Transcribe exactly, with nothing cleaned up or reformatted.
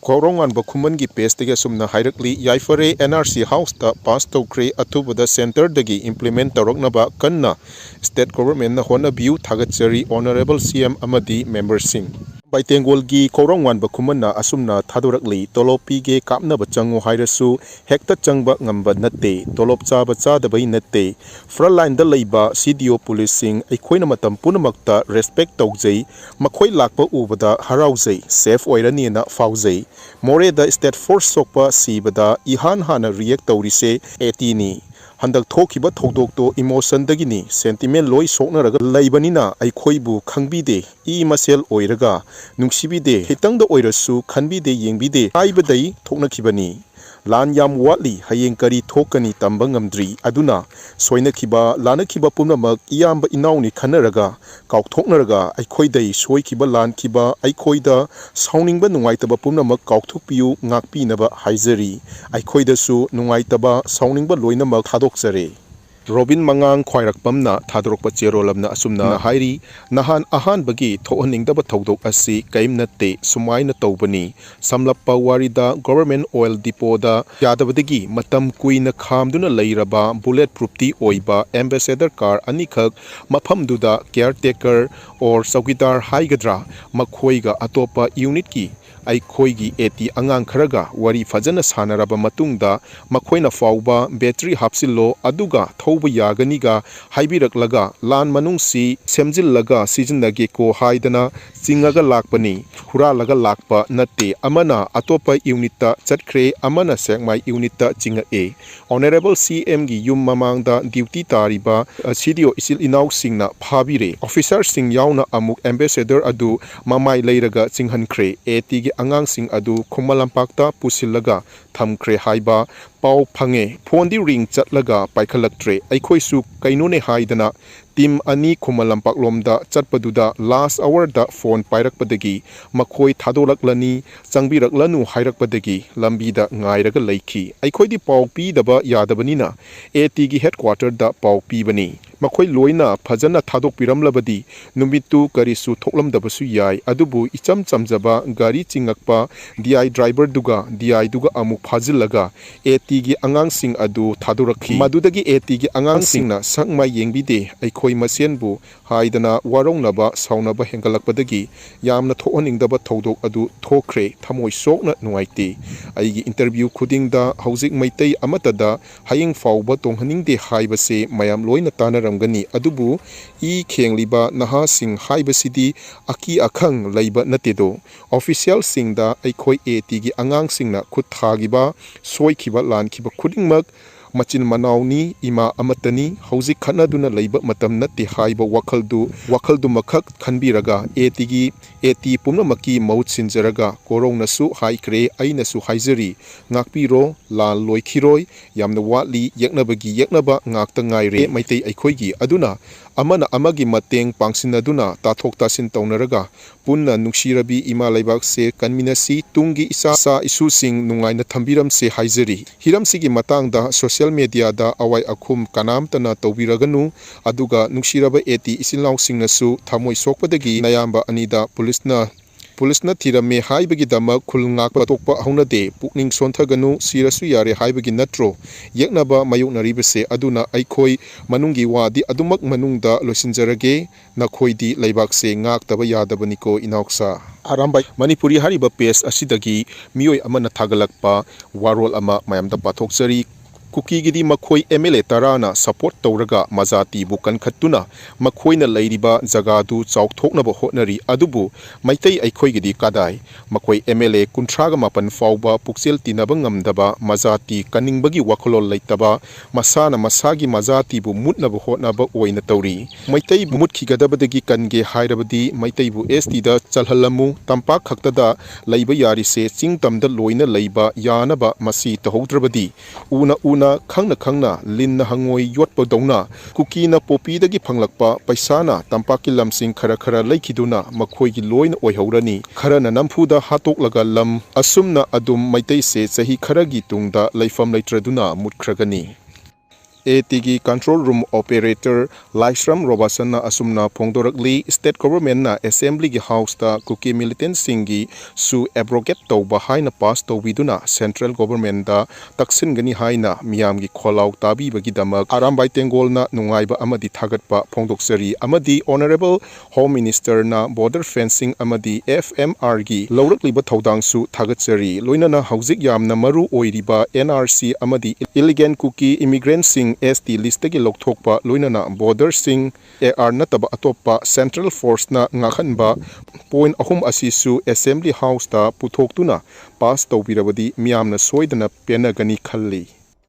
ꯀꯧꯔꯧꯉꯥꯟꯕ ꯈꯨꯃꯟꯒꯤ pageꯇꯒꯤ ꯑꯁꯨꯝꯅ ꯍꯥꯏꯔꯛꯂꯤ, ꯌꯥꯏꯐꯔꯦ, N R C Houseꯇ pass ꯇꯧꯈ꯭ꯔꯦ, ꯑꯊꯨꯕꯗ centreꯗꯒꯤ implement ꯇꯧꯔꯛꯅꯕ ꯀꯟꯅ state governmentꯅ ꯍꯣꯠꯅꯕꯤꯌꯨ, ꯊꯥꯒꯠꯆꯔꯤ Honourable C M ꯑꯃꯗꯤ memberꯁꯤꯡ꯫ ꯕꯥꯏꯇꯦꯡꯒꯣꯜꯒꯤ ꯀꯧꯔꯧꯉꯥꯟꯕ ꯈꯨꯃꯟꯅ ꯑꯁꯨꯝꯅ ꯊꯥꯗꯣꯔꯛꯂꯤ, ꯇꯣꯂꯣꯞ ꯄꯤꯒꯦ ꯀꯥꯞꯅꯕ ꯆꯪꯉꯨ ꯍꯥꯏꯔꯁꯨ ꯍꯦꯛꯇ ꯆꯪꯕ ꯉꯝꯕ ꯅꯠꯇꯦ, ꯇꯣꯂꯣꯞ ꯆꯥꯕ ꯆꯥꯗꯕꯩ ꯅꯠꯇꯦ, front lineꯗ ꯂꯩꯕ C D O policeꯁꯤꯡ ꯑꯩꯈꯣꯏꯅ ꯃꯇꯝ ꯄꯨꯝꯅꯃꯛꯇ respect ꯇꯧꯖꯩ, ꯃꯈꯣꯏ ꯂꯥꯛꯄ ꯎꯕꯗ ꯍꯔꯥꯎꯖꯩ, safe ꯑꯣꯏꯔꯅꯤꯅ ꯐꯥꯎꯖꯩ꯫ ꯃꯣꯔꯦꯗ state force ꯁꯣꯛꯄ ꯁꯤꯕꯗ ꯏꯍꯥꯟ ꯍꯥꯟꯅ react ꯇꯧꯔꯤꯁꯦ ATꯅꯤ꯫ ꯍꯟꯗꯛ ꯊꯣꯛꯈꯤꯕ ꯊꯧꯗꯣꯛꯇꯣ emotionꯗꯒꯤꯅꯤ, sentiment ꯂꯣꯏ ꯁꯣꯛꯅꯔꯒ ꯂꯩꯕꯅꯤꯅ ꯑꯩꯈꯣꯏꯕꯨ ꯈꯪꯕꯤꯗꯦ, ꯏ ꯃꯁꯦꯜ ꯑꯣꯏꯔꯒ ꯅꯨꯡꯁꯤꯕꯤꯗꯦ, ꯈꯤꯇꯪꯗ ꯑꯣꯏꯔꯁꯨ ꯈꯟꯕꯤꯗꯦ ꯌꯦꯡꯕꯤꯗꯦ ꯍꯥꯏꯕꯗꯩ ꯊꯣꯛꯅꯈꯤꯕꯅꯤ꯫ ꯂꯥꯟ ꯌꯥꯝ ꯋꯥꯠꯂꯤ, ꯍꯌꯦꯡ ꯀꯔꯤ ꯊꯣꯛꯀꯅꯤ ꯇꯝꯕ ꯉꯝꯗ꯭ꯔꯤ, ꯑꯗꯨꯅ ꯁꯣꯏꯅꯈꯤꯕ ꯂꯥꯟꯅꯈꯤꯕ ꯄꯨꯝꯅꯃꯛ ꯏꯌꯥꯝꯕ ꯏꯅꯥꯎꯅꯤ ꯈꯟꯅꯔꯒ ꯀꯥꯎꯊꯣꯛꯅꯔꯒ ꯑꯩꯈꯣꯏꯗꯩ ꯁꯣꯏꯈꯤꯕ ꯂꯥꯟꯈꯤꯕ ꯑꯩꯈꯣꯏꯗ ꯁꯥꯎꯅꯤꯡꯕ ꯅꯨꯡꯉꯥꯏꯇꯕ ꯄꯨꯝꯅꯃꯛ ꯀꯥꯎꯊꯣꯛꯄꯤꯌꯨ, ꯉꯥꯛꯄꯤꯅꯕ ꯍꯥꯏꯖꯔꯤ꯫ ꯑꯩꯈꯣꯏꯗꯁꯨ ꯅꯨꯡꯉꯥꯏꯇꯕ ꯁꯥꯎꯅꯤꯡꯕ ꯂꯣꯏꯅꯃꯛ ꯊꯥꯗꯣꯛꯆꯔꯦ꯫ ꯔꯣꯕꯤꯟ ꯃꯉꯥꯡ ꯈ꯭ꯋꯥꯏꯔꯥꯛꯄꯝꯅ ꯊꯥꯗꯣꯔꯛꯄ ꯆꯦꯔꯣꯜ ꯑꯃꯅ ꯑꯁꯨꯝꯅ ꯍꯥꯏꯔꯤ, ꯅꯍꯥꯟ ꯑꯍꯥꯟꯕꯒꯤ ꯊꯣꯛꯍꯟꯅꯤꯡꯗꯕ ꯊꯧꯗꯣꯛ ꯑꯁꯤ ꯀꯔꯤꯝ ꯅꯠꯇꯦ, ꯁꯨꯃꯥꯏꯅ ꯇꯧꯕꯅꯤ꯫ ꯁꯝꯂꯞꯄ ꯋꯥꯔꯤꯗ, Government Oil Depotꯗ ꯌꯥꯗꯕꯗꯒꯤ ꯃꯇꯝ ꯀꯨꯏꯅ ꯈꯥꯝꯗꯨꯅ ꯂꯩꯔꯕ bullet proofꯇꯤ ꯑꯣꯏꯕ Ambassador car ꯑꯅꯤꯈꯛ ꯃꯐꯝꯗꯨꯗ caretaker or ꯆꯧꯀꯤꯗꯥꯔ ꯍꯥꯏꯒꯗ꯭ꯔꯥ, ꯃꯈꯣꯏꯒ ꯑꯇꯣꯞꯄ unitꯀꯤ ꯑꯩꯈꯣꯏꯒꯤ AT ꯑꯉꯥꯡ ꯈꯔꯒ ꯋꯥꯔꯤ ꯐꯖꯅ ꯁꯥꯟꯅꯔꯕ ꯃꯇꯨꯡꯗ ꯃꯈꯣꯏꯅ ꯐꯥꯎꯕ battery ꯍꯥꯞꯆꯤꯜꯂꯣ, ꯑꯗꯨꯒ ꯊꯧꯕ ꯌꯥꯒꯅꯤꯒ ꯍꯥꯏꯕꯤꯔꯛꯂꯒ ꯂꯥꯟ ꯃꯅꯨꯡꯁꯤ ꯁꯦꯝꯖꯤꯜꯂꯒ ꯁꯤꯖꯤꯟꯅꯒꯦꯀꯣ ꯍꯥꯏꯗꯅ ꯆꯤꯡꯉꯒ ꯂꯥꯛꯄꯅꯤ꯫ ꯍꯨꯔꯥꯜꯂꯒ ꯂꯥꯛꯄ ꯅꯠꯇꯦ꯫ ꯑꯃꯅ ꯑꯇꯣꯞꯄ unitꯇ ꯆꯠꯈ꯭ꯔꯦ, ꯑꯃꯅ ꯁꯦꯛꯃꯥꯏ unitꯇ ꯆꯤꯡꯉꯛꯑꯦ꯫ Honourable CMꯒꯤ ꯌꯨꯝ ꯃꯃꯥꯡꯗ duty ꯇꯥꯔꯤꯕ, ꯑ, CDO ꯏꯆꯤꯜ ꯏꯅꯥꯎꯁꯤꯡꯅ ꯐꯥꯕꯤꯔꯦ꯫ Officerꯁꯤꯡ ꯌꯥꯎꯅ ꯑꯃꯨꯛ Ambassador ꯑꯗꯨ ꯃꯃꯥꯏ ꯂꯩꯔꯒ ꯆꯤꯡꯍꯟꯈ꯭ꯔꯦ꯫ ATꯒꯤ ꯑꯉꯥꯡꯁꯤꯡ ꯑꯗꯨ ꯈꯨꯃꯟ ꯂꯝꯄꯥꯛꯇ ꯄꯨꯁꯤꯜꯂꯒ ꯊꯝꯈ꯭ꯔꯦ ꯍꯥꯏꯕ ꯄꯥꯎ ꯐꯪꯉꯦ꯫ Phoneꯗꯤ ring ꯆꯠꯂꯒ ꯄꯥꯏꯈꯠꯂꯛꯇ꯭ꯔꯦ꯫ ꯑꯩꯈꯣꯏꯁꯨ ꯀꯩꯅꯣꯅꯦ ꯍꯥꯏꯗꯅ ꯇꯤꯝ ꯑꯅꯤ ꯈꯨꯃꯟ ꯂꯝꯄꯥꯛꯂꯣꯝꯗ ꯆꯠꯄꯗꯨꯗ ꯂꯥꯁ ꯑꯋꯥꯔꯗ ꯐꯣꯟ ꯄꯥꯏꯔꯛꯄꯗꯒꯤ ꯃꯈꯣꯏ ꯊꯥꯗꯣꯔꯛꯂꯅꯤ, ꯆꯪꯕꯤꯔꯛꯂꯅꯨ ꯍꯥꯏꯔꯛꯄꯗꯒꯤ ꯂꯝꯕꯤꯗ ꯉꯥꯏꯔꯒ ꯂꯩꯈꯤ꯫ ꯑꯩꯈꯣꯏꯗꯤ ꯄꯥꯎ ꯄꯤꯗꯕ ꯌꯥꯗꯕꯅꯤꯅ ꯑꯦ ꯇꯤꯒꯤ ꯍꯦꯗꯀ꯭ꯋꯥꯇꯔꯗ ꯄꯥꯎ ꯄꯤꯕꯅꯤ꯫ ꯃꯈꯣꯏ ꯂꯣꯏꯅ ꯐꯖꯅ ꯊꯥꯗꯣꯛꯄꯤꯔꯝꯂꯕꯗꯤ ꯅꯨꯃꯤꯠꯇꯨ ꯀꯔꯤꯁꯨ ꯊꯣꯛꯂꯝꯗꯕꯁꯨ ꯌꯥꯏ꯫ ꯑꯗꯨꯕꯨ ꯏꯆꯝ ꯆꯝꯖꯕ ꯒꯥꯔꯤ ꯆꯤꯡꯉꯛꯄ ꯗꯤ ꯑꯥꯏ ꯗ꯭ꯔꯥꯏꯚꯔꯗꯨꯒ ꯗꯤ ꯑꯥꯏꯗꯨꯒ ꯑꯃꯨꯛ ꯐꯥꯖꯤꯜꯂꯒ ꯑꯦ ꯇꯤꯒꯤ ꯑꯉꯥꯡꯁꯤꯡ ꯑꯗꯨ ꯊꯥꯗꯣꯔꯛꯈꯤ꯫ ꯃꯗꯨꯗꯒꯤ ꯑꯦ ꯇꯤꯒꯤ ꯑꯉꯥꯡꯁꯤꯡꯅ ꯁꯛ ꯃꯥꯏ ꯌꯦꯡꯕꯤꯗꯦ꯫ ꯑꯩꯈꯣꯏ ꯃꯁꯦꯟꯕꯨ ꯍꯥꯏꯗꯅ ꯋꯥꯔꯧꯅꯕ, ꯁꯥꯎꯅꯕ ꯍꯦꯟꯒꯠꯂꯛꯄꯗꯒꯤ ꯌꯥꯝꯅ ꯊꯣꯛꯍꯟꯅꯤꯡꯗꯕ ꯊꯧꯗꯣꯛ ꯑꯗꯨ ꯊꯣꯛꯈ꯭ꯔꯦ꯫ ꯊꯃꯣꯏ ꯁꯣꯛꯅ ꯅꯨꯡꯉꯥꯏꯇꯦ꯫ ꯑꯩꯒꯤ ꯏꯟꯇꯔꯚ꯭ꯌꯨ ꯈꯨꯗꯤꯡꯗ ꯍꯧꯖꯤꯛ ꯃꯩꯇꯩ ꯑꯃꯠꯇꯗ ꯍꯌꯦꯡ ꯐꯥꯎꯕ ꯇꯣꯡꯍꯟꯅꯤꯡꯗꯦ ꯍꯥꯏꯕꯁꯦ ꯃꯌꯥꯝ ꯂꯣꯏꯅ ꯇꯥꯅꯔꯝꯒꯅꯤ꯫ ꯑꯗꯨꯕꯨ ꯏ ꯈꯦꯡꯂꯤꯕ ꯅꯍꯥꯁꯤꯡ ꯍꯥꯏꯕꯁꯤꯗꯤ ꯑꯀꯤ ꯑꯈꯪ ꯂꯩꯕ ꯅꯠꯇꯦꯗꯣ꯫ ꯑꯣꯐꯤꯁꯤꯌꯦꯜꯁꯤꯡꯗ ꯑꯩꯈꯣꯏ ꯑꯦ ꯇꯤꯒꯤ ꯑꯉꯥꯡꯁꯤꯡꯅ ꯈꯨꯠ ꯊꯥꯈꯤꯕ, ꯁꯣꯏꯈꯤꯕ, ꯂꯥꯟꯈꯤꯕ ꯈꯨꯗꯤꯡꯃꯛ ꯃꯆꯤꯟ ꯃꯅꯥꯎꯅꯤ, ꯏꯃꯥ ꯑꯃꯠꯇꯅꯤ, ꯍꯧꯖꯤꯛ ꯈꯠꯅꯗꯨꯅ ꯂꯩꯕ ꯃꯇꯝ ꯅꯠꯇꯦ ꯍꯥꯏꯕ ꯋꯥꯈꯜꯗꯨ, ꯋꯥꯈꯜꯗꯨꯃꯈꯛ ꯈꯟꯕꯤꯔꯒ ꯑꯦ ꯇꯤꯒꯤ, ꯑꯦ ꯇꯤ ꯄꯨꯝꯅꯃꯛꯀꯤ ꯃꯍꯨꯠ ꯁꯤꯟꯖꯔꯒ ꯀꯣꯔꯧꯅꯁꯨ ꯍꯥꯏꯈ꯭ꯔꯦ, ꯑꯩꯅꯁꯨ ꯍꯥꯏꯖꯔꯤ, ꯉꯥꯛꯄꯤꯔꯣ, ꯂꯥꯟ ꯂꯣꯏꯈꯤꯔꯣꯏ, ꯌꯥꯝꯅ ꯋꯥꯠꯂꯤ, ꯌꯦꯛꯅꯕꯒꯤ ꯌꯦꯛꯅꯕ ꯉꯥꯛꯇ ꯉꯥꯏꯔꯦ꯫ ꯃꯩꯇꯩ ꯑꯩꯈꯣꯏꯒꯤ ꯑꯗꯨꯅ ꯑꯃꯅ ꯑꯃꯒꯤ ꯃꯇꯦꯡ ꯄꯥꯡꯁꯤꯟꯅꯗꯨꯅ, ꯇꯥꯊꯣꯛ ꯇꯥꯁꯤꯟ ꯇꯧꯅꯔꯒ ꯄꯨꯟꯅ ꯅꯨꯡꯁꯤꯔꯕꯤ ꯏꯃꯥ ꯂꯩꯕꯥꯛꯁꯦ ꯀꯟꯃꯤꯟꯅꯁꯤ, ꯇꯨꯡꯒꯤ ꯏꯆꯥ, ꯏꯆꯥ ꯏꯁꯨꯁꯤꯡ ꯅꯨꯡꯉꯥꯏꯅ ꯊꯝꯕꯤꯔꯝꯁꯦ ꯍꯥꯏꯖꯔꯤ꯫ ꯍꯤꯔꯝꯁꯤꯒꯤ ꯃꯇꯥꯡꯗ ꯁꯣꯁꯤꯌꯦꯜ ꯃꯦꯗꯤꯌꯥꯗ ꯑꯋꯥꯏ ꯑꯈꯨꯝ ꯀꯅꯥꯝꯇꯅ ꯇꯧꯕꯤꯔꯒꯅꯨ, ꯑꯗꯨꯒ ꯅꯨꯡꯁꯤꯔꯕ ꯑꯦ ꯇꯤ ꯏꯆꯤꯜ ꯏꯅꯥꯎꯁꯤꯡꯅꯁꯨ ꯊꯃꯣꯏ ꯁꯣꯛꯄꯗꯒꯤ ꯅꯌꯥꯝꯕ ꯑꯅꯤꯗ ꯄꯨꯂꯤꯁꯅ, ꯄꯨꯂꯤꯁꯅ ꯊꯤꯔꯝꯃꯦ ꯍꯥꯏꯕꯒꯤꯗꯃꯛ ꯈꯨꯜ ꯉꯥꯛꯄ ꯇꯣꯛꯄ ꯍꯧꯅꯗꯦ꯫ ꯄꯨꯛꯅꯤꯡ ꯁꯣꯟꯊꯒꯅꯨ, ꯁꯤꯔꯁꯨ ꯌꯥꯔꯦ ꯍꯥꯏꯕꯒꯤ ꯅꯠꯇ꯭ꯔꯣ ꯌꯦꯛꯅꯕ ꯃꯥꯌꯣꯛꯅꯔꯤꯕꯁꯦ? ꯑꯗꯨꯅ ꯑꯩꯈꯣꯏ ꯃꯅꯨꯡꯒꯤ ꯋꯥꯗꯤ ꯑꯗꯨꯃꯛ ꯃꯅꯨꯡꯗ ꯂꯣꯏꯁꯤꯟꯖꯔꯒꯦ꯫ ꯅꯈꯣꯏꯗꯤ ꯂꯩꯕꯥꯛꯁꯦ ꯉꯥꯛꯇꯕ ꯌꯥꯗꯕꯅꯤꯀꯣ ꯏꯅꯥꯎꯁꯥ꯫ ꯑꯔꯥꯝꯕꯥꯏ꯫ ꯃꯅꯤꯄꯨꯔꯤ ꯍꯥꯏꯔꯤꯕ ꯄꯦꯖ ꯑꯁꯤꯗꯒꯤ ꯃꯤꯑꯣꯏ ꯑꯃꯅ ꯊꯥꯒꯠꯂꯛꯄ ꯋꯥꯔꯣꯜ ꯑꯃ ꯃꯌꯥꯝꯗ ꯄꯥꯊꯣꯛꯆꯔꯤ꯫ ꯀꯨꯀꯤꯒꯤꯗꯤ ꯃꯈꯣꯏ ꯑꯦꯝ ꯑꯦꯜ ꯑꯦ ꯇꯔꯥꯅ ꯁꯄꯣꯔꯠ ꯇꯧꯔꯒ ꯃꯖꯥꯇꯤꯕꯨ ꯀꯟꯈꯠꯇꯨꯅ ꯃꯈꯣꯏꯅ ꯂꯩꯔꯤꯕ ꯖꯒꯥꯗꯨ ꯆꯥꯎꯊꯣꯛꯅꯕ ꯍꯣꯠꯅꯔꯤ꯫ ꯑꯗꯨꯕꯨ ꯃꯩꯇꯩ ꯑꯩꯈꯣꯏꯒꯤꯗꯤ ꯀꯗꯥꯏ? ꯃꯈꯣꯏ ꯑꯦꯝ ꯑꯦꯜ ꯑꯦ ꯀꯨꯟꯊ꯭ꯔꯥꯒ ꯃꯥꯄꯟ ꯐꯥꯎꯕ ꯄꯨꯛꯆꯦꯜ ꯇꯤꯟꯅꯕ ꯉꯝꯗꯕ ꯃꯖꯥꯇꯤ ꯀꯟꯅꯤꯡꯕꯒꯤ ꯋꯥꯈꯜꯂꯣꯟ ꯂꯩꯇꯕ, ꯃꯁꯥꯅ ꯃꯁꯥꯒꯤ ꯃꯖꯥꯇꯤꯕꯨ ꯃꯨꯠꯅꯕ ꯍꯣꯠꯅꯕ ꯑꯣꯏꯅ ꯇꯧꯔꯤ꯫ ꯃꯩꯇꯩꯕꯨ ꯃꯨꯠꯈꯤꯒꯗꯕꯗꯒꯤ ꯀꯟꯒꯦ ꯍꯥꯏꯔꯕꯗꯤ ꯃꯩꯇꯩꯕꯨ ꯑꯦꯁ ꯇꯤꯗ ꯆꯜꯍꯜꯂꯝꯃꯨ꯫ ꯇꯝꯄꯥꯛ ꯈꯛꯇꯗ ꯂꯩꯕ ꯌꯥꯔꯤꯁꯦ ꯆꯤꯡ ꯇꯝꯗ ꯂꯣꯏꯅ ꯂꯩꯕ ꯌꯥꯅꯕ ꯃꯁꯤ ꯇꯧꯍꯧꯗ꯭ꯔꯕꯗꯤ ꯎꯅ ꯎꯅ ꯅ ꯈꯪꯅ ꯈꯪꯅ ꯂꯤꯟꯅ ꯍꯪꯉꯣꯏ ꯌꯣꯠꯄꯗꯧꯅ ꯀꯨꯀꯤꯅ ꯄꯣꯄꯤꯗꯒꯤ ꯐꯪꯂꯛꯄ ꯄꯩꯁꯥꯅ ꯇꯝꯄꯥꯛꯀꯤ ꯂꯝꯁꯤꯡ ꯈꯔ ꯈꯔ ꯂꯩꯈꯤꯗꯨꯅ ꯃꯈꯣꯏꯒꯤ ꯂꯣꯏꯅ ꯑꯣꯏꯍꯧꯔꯅꯤ꯫ ꯈꯔꯅ ꯅꯝꯐꯨꯗ ꯍꯥꯠꯇꯣꯛꯂꯒ ꯂꯝ ꯑꯁꯨꯝꯅ ꯑꯗꯨꯝ ꯃꯩꯇꯩꯁꯦ ꯆꯍꯤ ꯈꯔꯒꯤ ꯇꯨꯡꯗ ꯂꯩꯐꯝ ꯂꯩꯇ꯭ꯔꯗꯨꯅ ꯃꯨꯠꯈ꯭ꯔꯒꯅꯤ꯫ ꯑꯦ ꯇꯤꯒꯤ control room operator ꯂꯥꯏꯁ꯭ꯔꯝ ꯔꯣꯕꯥꯁꯟꯅ ꯑꯁꯨꯝꯅ ꯐꯣꯡꯗꯣꯔꯛꯂꯤ, state governmentꯅ assemblyꯒꯤ houseꯇ ꯀꯨꯀꯤ militantꯁꯤꯡꯒꯤ ꯁꯨ abrogate ꯇꯧꯕ ꯍꯥꯏꯅ pass ꯇꯧꯕꯤꯗꯨꯅ central governmentꯗ ꯇꯛꯁꯤꯟꯒꯅꯤ ꯍꯥꯏꯅ ꯃꯤꯌꯥꯝꯒꯤ ꯈꯣꯜꯂꯥꯎ ꯇꯥꯕꯤꯕꯒꯤꯗꯃꯛ ꯑꯔꯥꯝꯕꯥꯏ ꯇꯦꯡꯒꯣꯜꯅ ꯅꯨꯡꯉꯥꯏꯕ ꯑꯃꯗꯤ ꯊꯥꯒꯠꯄ ꯐꯣꯡꯗꯣꯛꯆꯔꯤ ꯑꯃꯗꯤ Honourable Home Ministerꯅ border fencing ꯑꯃꯗꯤ F M Rꯒꯤ ꯂꯧꯔꯛꯂꯤꯕ ꯊꯧꯗꯥꯡꯁꯨ ꯊꯥꯒꯠꯆꯔꯤ꯫ ꯂꯣꯏꯅꯅ ꯍꯧꯖꯤꯛ ꯌꯥꯝꯅ ꯃꯔꯨ ꯑꯣꯏꯔꯤꯕ N R C ꯑꯃꯗꯤ illegal Kuki immigrantꯁꯤꯡ S T listꯇꯒꯤ ꯂꯧꯊꯣꯛꯄ, ꯂꯣꯏꯅꯅ borderꯁꯤꯡ A R ꯅꯠꯇꯕ ꯑꯇꯣꯞꯄ central forceꯅ ꯉꯥꯛꯍꯟꯕ point ꯑꯍꯨꯝ ꯑꯁꯤꯁꯨ assembly houseꯇ ꯄꯨꯊꯣꯛꯇꯨꯅ pass ꯇꯧꯕꯤꯔꯕꯗꯤ ꯃꯤꯌꯥꯝꯅ ꯁꯣꯏꯗꯅ ꯄꯦꯟꯅꯒꯅꯤ ꯈꯜꯂꯤ꯫